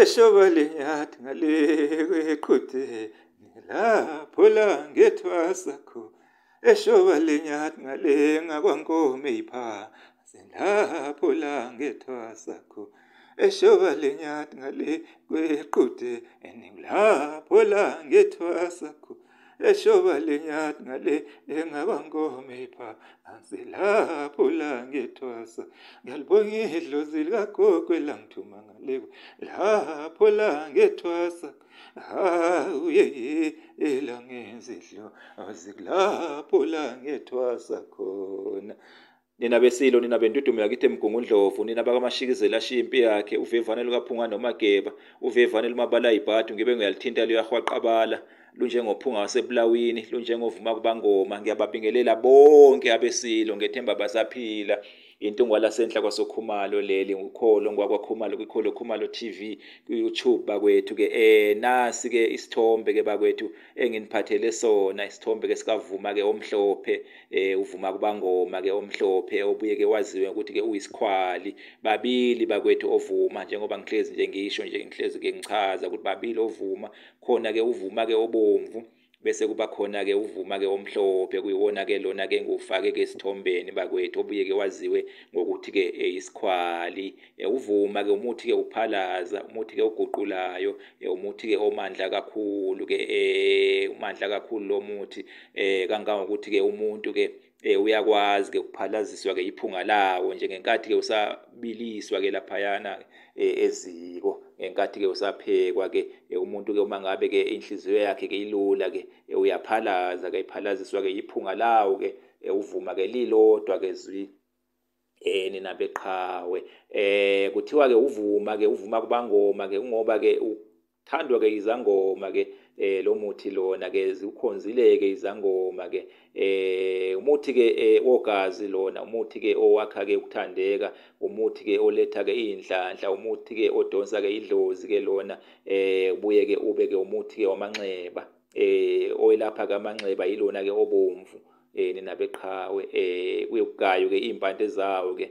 Eshoba lenyathi ngale kweqhude lapho la ngethwasa kho. Eshoba lenyathi ngale ngakwankomo eyiphansi lapho la ngethwasa kho. Eshoba lenyathi ngale kweqhude lapho la ngethwasa kho. Eshoba lenyathi ngale engakwankomo eyiphansi lapho la ngethwasa. Ngiyalibonga idlozi likagogo elangithuma ngale lapho la ngethwasa. Hawu ye elangenza idlozi lapho la ngethwasa khona. Nina besilo, nina bendudumo yakithi eMgungundlovu, nina bakaMashikizela ashiya impi yakhe, uvevane lukaPhunga noMageba, uvevane lumabala ibhadu, ngibe ngiyalithinta luyahwaqabala, lunjengophunga wasebulawini, lunjengovuma kubangoma. Ngiyababingelela bonke abesilo, ngethemba basaphila. Intungwa lasenhla kwaSokhumalo leli, ukholo ngwakwaKhumalo kwikholo Khumalo TV ku-YouTube bakwethu ke. Nasi ke isithombe ke bakwethu enginiphathele sona, isithombe ke sikavuma ke omhlophe, uvuma kubangoma ke omhlophe obuye ke waziwe ukuthi ke uyisikhwali. Babili bakwethu ovuma, njengoba ngihlezi nje ngisho nje ngihlezi ke ngichaza ukuthi babili ovuma, khona ke uvuma ke obomvu, bese kuba khona ke uvuma ke omhlophe, kuyiwona ke lona ke ngufake ke esithombeni bakwethu, obuye ke waziwe ngokuthi ke isikhwali. Uvuma ke umuthi ke uphalaza, umuthi ke oguqulayo, umuthi ke omandla kakhulu ke, umandla kakhulu lo muthi, kangangokuthi ke umuntu ke uyakwazi ke ukuphalaziswa ke iphunga lawo nje ngenkathi ke usabiliswa ke laphayana eziko, ngenkathi ke usaphekwa ke umuntu ke uma ngabe ke inhliziyo yakhe ke ilula ke uyaphalaza ke, iphalaziswa ke iphunga lawo ke uvuma ke lilodwa ke zwi. Nina beqhawe, kuthiwa ke uvuma ke uvuma kubangoma ke ngoba ke uthandwa ke izangoma ke, lo muthi lona ke zikhonzile ke izangoma ke. Umuthi ke wogazi lona, umuthi ke owakha ke ukuthandeka, umuthi ke oletha ke inhlanhla, umuthi ke odonsa ke idlozi ke lona, ubuye ke ube ke umuthi ke wamanxeba, oyelapha ke amanxeba yilona ke obomvu. Nina beqhawe, kuyokugayo ke impande zawo ke,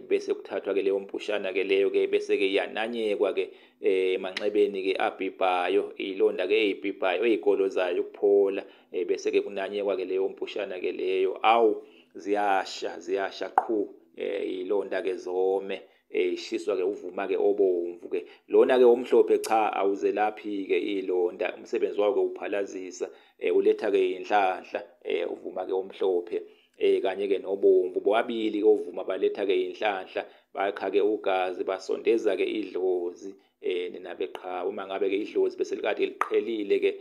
bese kuthathwa ke leyo mpushana ke leyo ke, bese ke iyananyekwa ke emanxebeni ke abhibhayo, ilonda ke ezibhibhayo ezigolozayo ukuphola, bese ke kunanyekwa ke leyo mpushana ke leyo. Awu ziyasha, ziyasha qhu, ilonda ke zome, ishiswa ke uvuma ke obomvu ke lona ke omhlophe. Cha, awuzelaphi ke ilonda, umsebenzi wawo ke uphalazisa, uletha ke inhlanhla, uvuma ke omhlophe kanye ke nobomvu. Bobabili ke ovuma baletha ke inhlanhla, bakha ke ugazi, basondeza ke idlozi. Nina beqhawe, uma ngabe ke idlozi bese likade liqhelile ke,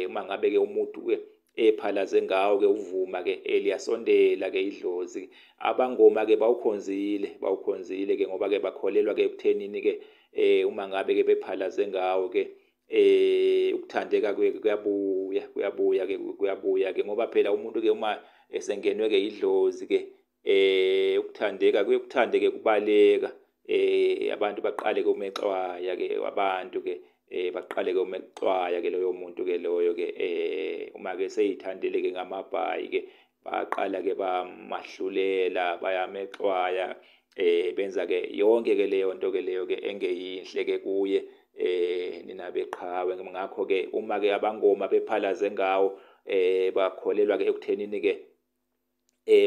uma ngabe ke umuntu ke ephalaze ngawo ke uvuma ke, liyasondela ke idlozi. Abangoma ke bawukhonzile, bawukhonzile ke ngoba ke bakholelwa ke ekuthenini ke uma ngabe ke bephalaze ngawo ke ukuthandeka kuyabuya, kuyabuya ke, kuyabuya ke, ngoba phela umuntu ke uma esengenwe ke idlozi ke, ukuthandeka kuyokuthandeke kubaleka, abantu baqale ke umexwaya ke, abantu ke baqale ke umexwaya ke loyo muntu ke loyo ke, uma ke seyithandele ke ngamabhayi ke, baqala ke bamahlulela, bayamexwaya, benza ke yonke ke leyo nto ke leyo ke engeyinhle ke kuye. Nina beqhawe, ngakho ke uma ke abangoma bephalaze ngawo, bakholelwa ke ekuthenini ke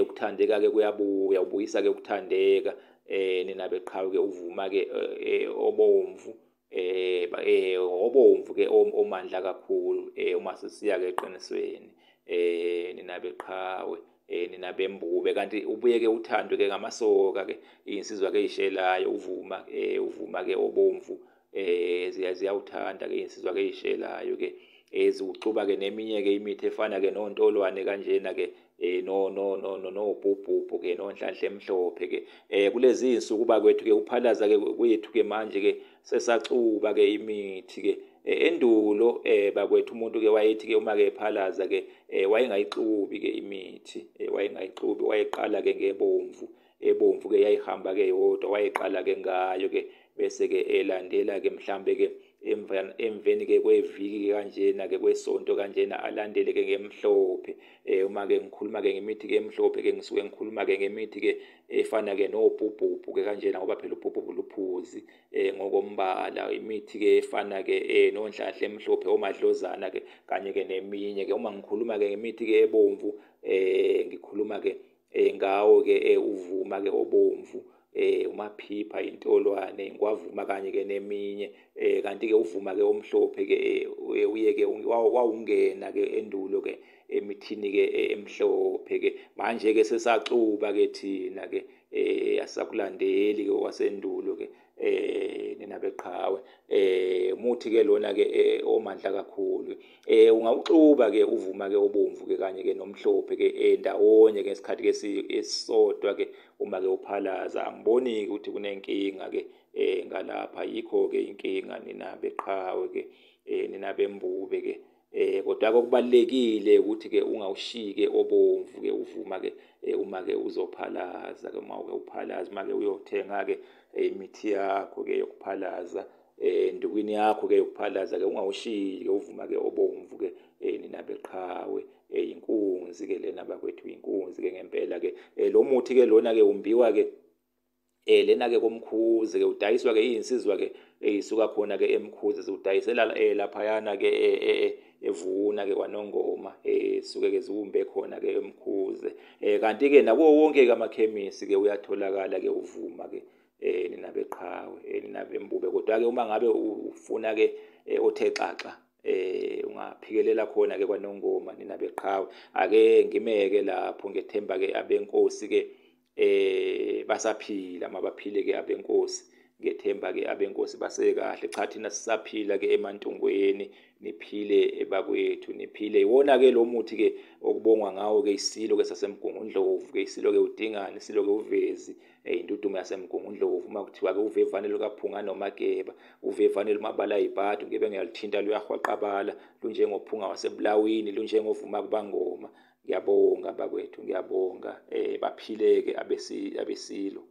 ukuthandeka ke kuyabuya, ubuyisa ke ukuthandeka. Nina beqhawe ke uvuma ke obomvu, obomvu ke omandla kakhulu, uma sisiya ke eqinisweni. Nina beqhawe, nina bembube, kanti ubuye ke uthandwe ke ngamasoka ke, insizwa ke ishelayo uvuma, uvuma ke obomvu, ziyawuthanda ke insizwa ke ishelayo ke, eziwuxuba ke neminye ke imithi efana ke nontolwane kanjena ke, no no no no nobhubhubhu ke, nonhlanhla emhlophe ke. Kulezi insuku bakwethu ke uphalaza ke kwethu ke manje ke sesaxuba ke imithi ke. Endulo bakwethu umuntu ke wayethi ke uma ke ephalaza ke, wayengayixubi ke imithi, wayengayixubi, wayeqala ke ngebomvu, ebomvu ke yayihamba ke yodwa, wayeqala ke ngayo ke, bese ke elandela ke mhlambe ke emveni ke kweviki kanjena ke, kwesonto kanjena, alandele ke ngemhlophe. Uma ke ngikhuluma ke ngemithi ke emhlophe ke, ngisuke ngikhuluma ke ngemithi ke efana ke nobhubhubhu ke kanjena, ngoba phela ubhubhubhu luphuzi. ingozi ngokombala. Imithi ke efana ke nonhlanhla emhlophe, omadlozana ke kanye ke neminye ke. Uma ngikhuluma ke ngemithi ke ebomvu, ngikhuluma ke ngawo ke uvuma ke obomvu, umaphipha, intolwane, ingwavuma kanye ke neminye. Kanti ke uvuma ke omhlophe ke uye ke wawungena ke endulo ke emithini ke emhlophe ke. Manje ke sesaxuba ke thina ke, asakulandeli ke okwasendulo ke, nina beqhawe. Umuthi ke lona ke omandla kakhulu, ungawuxuba ke uvuma ke obomvu ke kanye ke nomhlophe ke ndawonye ke ngesikhathi ke esisodwa ke uma ke uphalaza. Angiboni ukuthi kunenkinga ke ngalapha, yikho ke inkinga nina beqhawe ke, nina bembube ke. Kodwa okubalulekile ukuthi ke ungawushiki obomvu ke uvuma ke uma ke uzophalaza ke, uma ke uphalaza, uma ke uyothenga ke imithi yakho ke yokuphalaza, endukwini yakho ke yokuphalaza ke, ungawushiki uvuma ke obomvu ke, nina beqhawe. Inkunzi ke lena bakwethu, inkunzi ke ngempela ke. Lo muthi ke lona ke umbiwa ke lena ke komkhuze ke, udayiswa ke izinsizwa ke eyisuka khona ke emkhuze, ziwudayisela laphayana ke evuna ke kwanongoma, suke ke ziwumbe khona ke emkhuze. Kanti ke nakuwo wonke ke amakhemisi ke uyatholakala ke uvuma ke, nina beqhawe, nina bembube. Kodwa ke uma ngabe ufuna ke othe xaxa, ungaphikelela khona ke kwanongoma, nina beqhawe. Ake ngimeke lapho, ngethemba ke abenkosi ke basaphila, mabaphile ke abenkosi, ngethemba ke abenkosi basekahle. Cha, thina sisaphila ke emantungweni, niphile ebakwethu, niphile. Iwona ke lo muthi ke okubongwa ngawo ke isilo ke saseMgungundlovu ke, isilo ke uDingane, isilo ke uVezi, indudumo yaseMgungundlovu. Uma kuthiwa ke uvevane lukaPhunga noMageba, uvevane lumabala ibhadu, ngebe ngiyalithinta luyahwaqabala, lunjengophunga wasebulawini, lunjengovuma kubangoma. Ngiyabonga bakwethu, ngiyabonga. Baphileke abesilo.